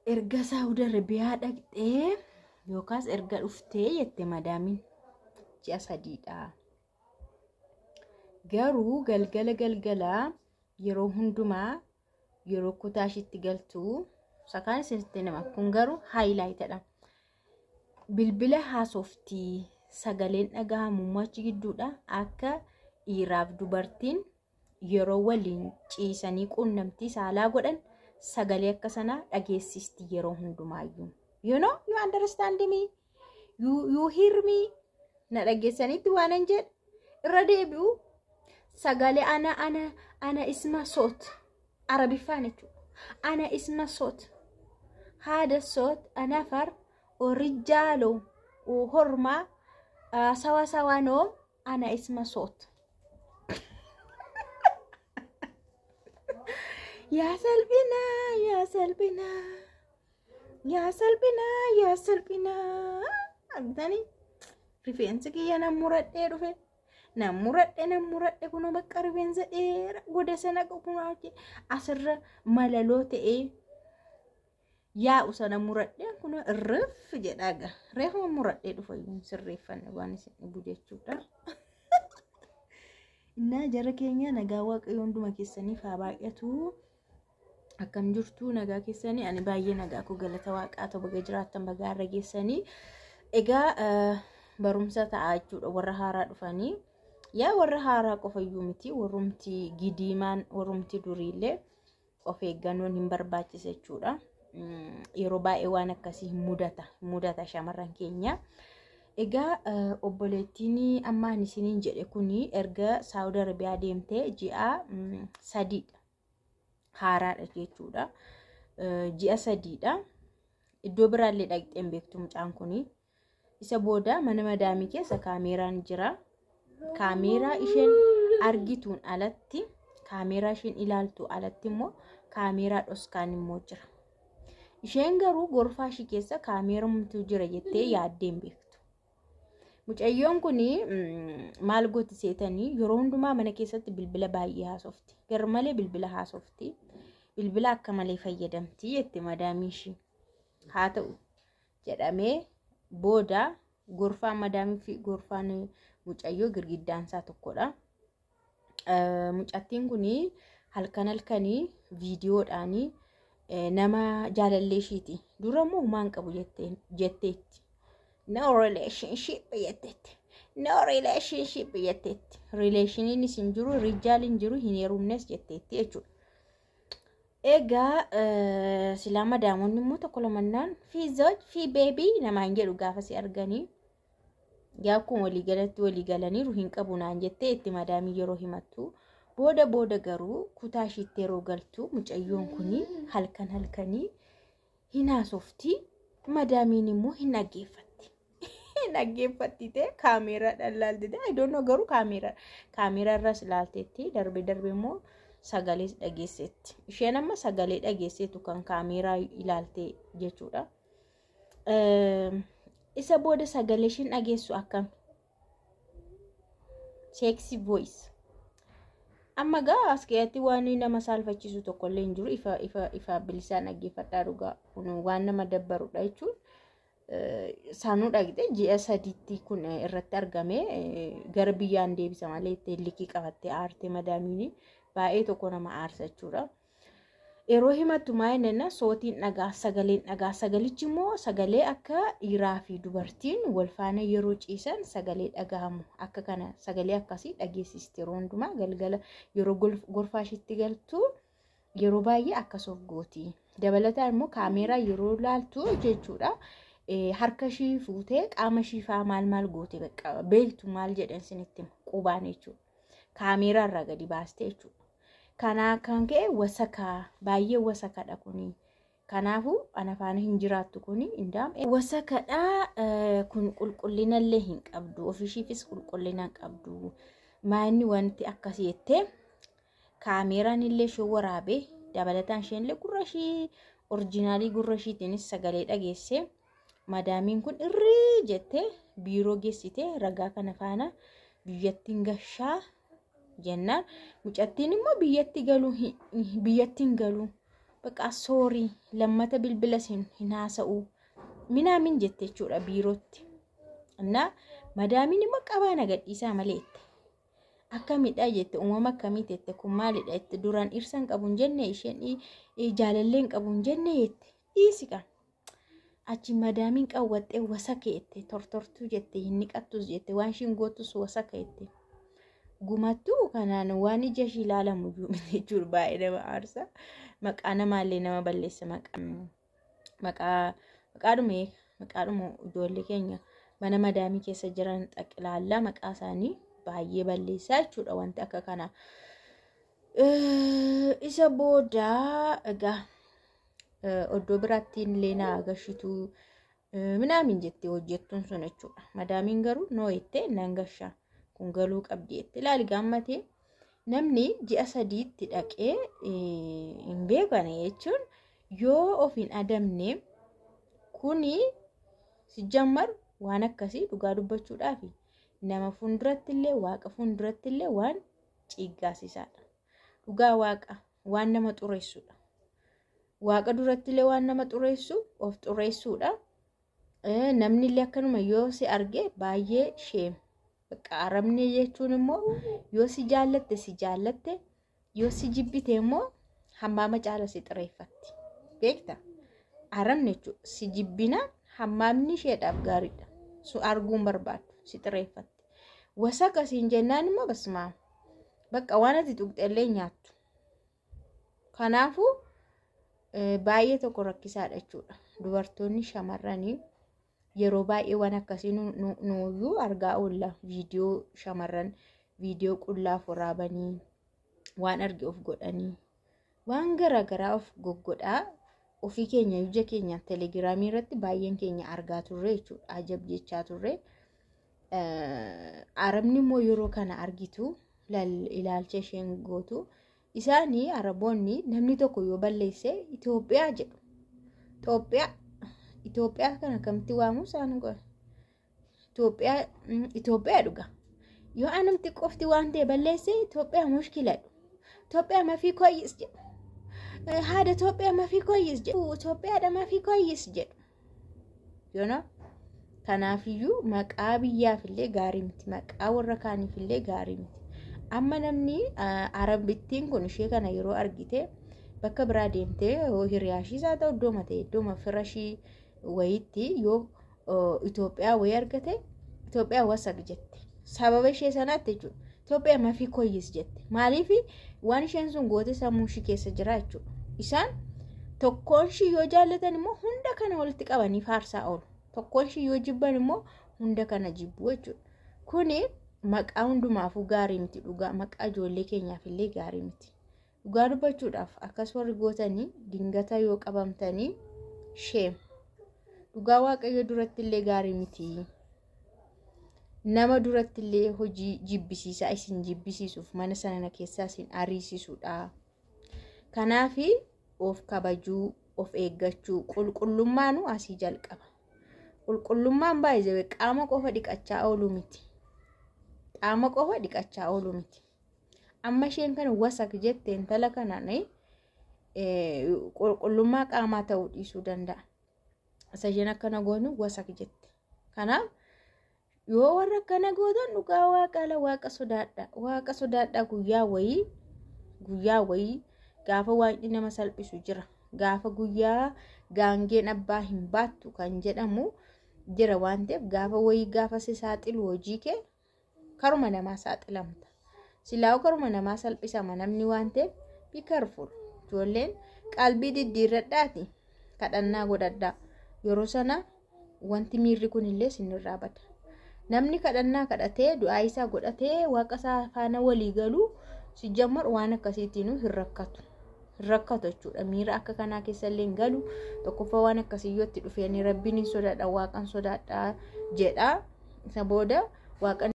Erga Saawud Arabiyaa dhaqxee yookaas erga dhuftee jette madaamiin ji'a 3dha. Garuu galgala galgalaa yeroo hundumaa yeroo kutaa ishiitti galtu sakaan isinitti nama kun garuu haayilaayitadha. Bilbila haasoftii sagaleen dhagahamu achi gidduudha akka dhiiraaf dubartiin yeroo waliin ciisanii quunnamtii saalaa godhan sagalee akka sanaa dhageessisti yeroo hundumaayyuu. You know, you understand me? You hear me? Na dhageessanitti waan an jedhe irra deebi'u sagalee ana ana ana isma soot Arabiffaan jechuudha. Ana isma soot haada soot anafar orijaaloo hormaa sawa sawanoo ana isma soot. Yaa salphinaa, yaa salphinaa, yaa salphinaa, yaa salphinaa. Argitanii rifeensi kiyya nan muradhee dhufe. Nan muradhe, nan muradhe, kunoo bakka rifeensa dheeraa goda sana kunoo asirra malaloo ta'ee yaa'u sana muradhe, kunoo irrif jedhaa gaa. Reefuma muradhee dhufa iyyuu sirreeffanne waan isin dhibu jechuudha. Innaa jara keenya, nagaa Waaqayyo hunduma keessaniif haa baay'atu. Akkam jirtu? Nagaa keessanii? Ani baay'ee nagaa koo, galata Waaqaa ta'u. Baga jiraattan, baga har'a geessanii. Egaa barumsa ta'a jechuudha warra haaraa dhufanii. Yaa warra haaraa qofayyuu miti, warrumti gidiimaan, warrumti duriillee of eeggannoon hin barbaachisa jechuudha. Yeroo baay'ee waan akkasii hin mudata, mudata shamarran keenya. Egaa obboleettiin amma ani isiniin jedhe kuni erga Saawud Arabiyaa deemtee ji'a 3dha. Haaraadha jechuudha. Ji'a 3dha. Iddoo biraallee dhaqxee hin beektu mucaan kuni. Isa booda mana madaamii keessa kaameeraan jira. Kaameeraa isheen argituun alatti, kaameeraa isheen ilaaltu alatti immoo kaameeraa dhoskaan immoo jira. Isheen garuu gorfaa ishii keessa kaameeramtu jira jettee yaaddee hin beektu. Mucayyoon kun maal gooti seetanii? Yeroo hundumaa mana keessatti bilbila baay'ee haasofti. Gar malee bilbila haasofti. Bilbila akka malee fayyadamti jette madaamii ishii. Haa ta'u jedhamee booda gorfaan madaamii fi gorfaan mucayyoo girgiddaan isaa tokkodha. Mucattiin kun halkan halkanii viidiyoodhaan nama jaalallee ishiiti. Dura immoo humaan qabu jetteetti. No relationship jetteetti. No relationship jetteetti. Relationiinis hin jiru, rijjaal hin jiru, hin heerumnes jetteetti jechuudha. Egaa silaa madaamonni immoo tokko lamannaan fi zooj fi baby namaan jedhu gaafa si arganii. Yaa akkuma waliigalatti walii galaniiru, hin qabu naan jettee itti madaamii yeroo himattu. Booda booda garuu kutaa ishiitti yeroo galtu mucayyoon kun halkan halkanii hin haasofti. Madaamiin immoo hin dhaggeeffatti. Hin dhaggeeffatti ta'e kaameeraadhaan ilaaltite. I don't know, garuu kaameeraa irras ilaalteetti, darbe darbe immoo sagalee dhageesseetti. Isheen amma sagalee dhageesseetu kan kaameeraa ilaalte jechuudha. Isa booda sagalee isheen dhageessu akkam? Sexy voice. Amma gaa as keessatti waan nama saalfachiisu tokkollee hin jiru. Ifa ifa ifa bilisaan dhaggeeffadhaa, dhugaa kun waan nama dabbarudha jechuun. Saanuu dhaqxe ji'a 3tti kun irratti argame, gara biyyaan deebisa malee itti likii qabattee aarte madaamiin, baay'ee tokko nama aarsa jechuudha. Yeroo himattu maa jenna? Sootiin dhagaa, sagaleen dhagaa, sagalichi immoo sagalee akka dhiiraa fi dubartiin wal faana yeroo ciisan sagalee dhagahamu akka kana sagalee akkasii dhageessisti. Yeroo hundumaa galgala yeroo gorfaa ishiitti galtu yeroo baay'ee akkas of gooti. Dabalataan immoo kaameeraa yeroo laaltu jechuudha. Harka ishii fuutee qaama ishii faa maal maal goote, bakka beektu maal jedhan sinitti qubaan jechuudha. Kaameeraa irraa gadi baastee jechuudha. Kanaa kan ka'e wasakaa, baay'ee wasakadha kuni. Kanaafuu ana faana hin jiraattu kuni indaam. Wasakadha kun, qulqullina illee hin qabdu. Ofiishiifis qulqullina hin qabdu. Maanni wanti akkasii jettee kaameeraan illee ishee waraabee, dabalataan isheen illee gurra ishii original gurra ishiitiinis sagalee dhageesse. Madaamiin kun irrii jettee biiroo geessitee ragaa kana faana biyyattiin gashaa jennaan, mucattiin immoo biyyatti galuu, biyyattiin galuu Bakka soorii lammata bilbila hin haasa'u minaamin jette jechuudha biirootti. Innaa madaamiin immoo qabaa na gadhiisaa malee jette. Akkamidha jette, uumama akkamii jette, kun maalidha jette, duraan dhirsa hin qabu hin jenne, isheen jaalallee hin qabu hin jenne jette, dhiisi kan. Achi madaamiin qawwaxxee wasaka jette, tortortuu jette, hin niqattus jette, waan ishiin gootus wasaka jette. Gumattuu kanaan waan ija ishii ilaalamu iyyuu miti jechuudha, baay'ee nama aarsa. Maqaa namaallee nama balleessa, maqaa maqaadhuma ijoollee keenya mana madaamii keessa jiran xaqilaallaa maqaa isaanii baay'ee balleessaa jechuudha wanti akka kanaa. Isa booda egaa iddoo biraatti illee na agarsiitu minaamin jettee hojjettuun sun jechuudha. Madaamiin garuu noo jettee nan gashaa kun galuu qabdi jette. Ilaali gaammatee namni ji'a 3tti dhaqee hin beekane jechuun yoo of hin adamne kuni sijjammar waan akkasii dhugaa dubbachuudhaafi nama fuulduratti illee waaqa fuulduratti illee waan ciiggaasisaadha. Dhugaa waaqa waan nama xureessuudha. Waaqa duratti illee waan nama xureessu of xureessuudha. Namni illee akkanuma yoo si arge baay'ee sheem. Bakka arabni jechuun immoo yoo si jaallatte si jaallatte, yoo si jibbite immoo hammaama caala si xireeffatti. Beektaa? Arabni jechuudha si jibbinaan hammaamni isheedhaaf gaariidha. Su arguun barbaaddu si xireeffatti. Wasaka siin jennaan immoo basmaa bakka waan ati tuqxellee nyaattu. Kanaafuu baay'ee tokko rakkisaadha jechuudha. Dubartoonni shamarranii yeroo baay'ee waan akkasii nuyyuu argaa oolla. Viidiyoo shamarran viidiyoo qullaa waraabanii waan arge of godhanii waan garaagaraa of goggodhaa ofii keenya ija keenya telegiraamii irratti baay'een keenya argaa turre jechuudha. Ajab jechaa turre. Arabni immoo yeroo kana argitu ilaalcha isheen gootu. Isaanii Araboonni namni tokko yoo balleesse Itoophiyaa jedhu. Itoophiyaa kana akkamitti waamu isaan godha. Itoophiyaa dhuga. Yoo anamti qofti waan ta'e balleesse Itoophiyaa mushkiladhu. Itoophiyaa mafii koyyis jedhu. Haadha Itoophiyaa mafii koyyis jedhu. Itoophiyaadha mafii koyyis jedhu. Yoona kanaafiyyuu maqaa biyyaafillee gaarii miti. Maqaa warra kaaniifillee gaarii miti. Amma namni Arabittiin kun ishee kana yeroo argite bakka biraa deemtee hiriyaashiis haa ta'u iddooma ta'e iddooma firashii wayiitti yoo Itoophiyaa wayii argate Itoophiyaa wasak jette. Sababa ishee sanaatti jechuudha. Itoophiyaa mafii koyyis jette. Maaliif waan isheen sun goote sammuu ishii keessa jira jechuudha. Isaan tokkoon ishii yoo jaallatan immoo hunda kana walitti qabanii faarsaa oolu. Tokkoon ishii yoo jibban immoo hunda kana jibbu jechuudha. Kuni maqaa hundumaafuu gaarii miti dhugaa. Maqaa ijoollee keenyaaf illee gaarii miti. Dhugaa dubbachuudhaaf akkas warri gootanii dingata yoo qabamtanii sheem. Dhugaa waaqayyo duratti illee gaarii miti. Nama duratti illee hojii jibbisiisaa isin jibbisiisuuf mana sana keessaa isin ariisisuudha. Kanaaf of kabajuu, of eeggachuu, qulqullummaanuu asii jalqaba. Qulqullummaan baay'ee qaama qofa dhiqachaa ooluu miti. Qaama qofa dhiqachaa ooluu miti. Amma isheen kana wasak jette intala kanaan qulqullummaa qaamaa ta'uu dhiisuu danda'a. Isa isheen akkana goonu wasak jette. Kanaaf yoo warra akkana gootan dhugaa waaqala waaqa sodaadha. Waaqa sodaadha guyyaa wayii gaafa waaqni nama salphisu jira. Gaafa guyyaa gaangeen abbaa hin baattu kan jedhamu jira waan ta'eef gaafa wayii gaafa si saaxilu hojii kee karuma namaa saaxilamta. Silaa'u karuma namaa salphisama namni waan ta'eef be careful. Ijoolleen qalbii diddiirradhaati kadhannaa godhadhaa. Yeroo sana wanti miirri kunillee sinirraa bada. Namni kadhannaa kadhatee du'aa isaa godhatee waaqa isaa faana walii galuu sijjammar waan akkasiitiin hin rakkatu. Hin rakkatu jechuudha. Miira akka kanaa keessa illee hin galu. Tokkoffaa waan akkasii yoo itti dhufeen rabbiin hin sodaadha waaqan sodaadha jedha. Isa booda waaqan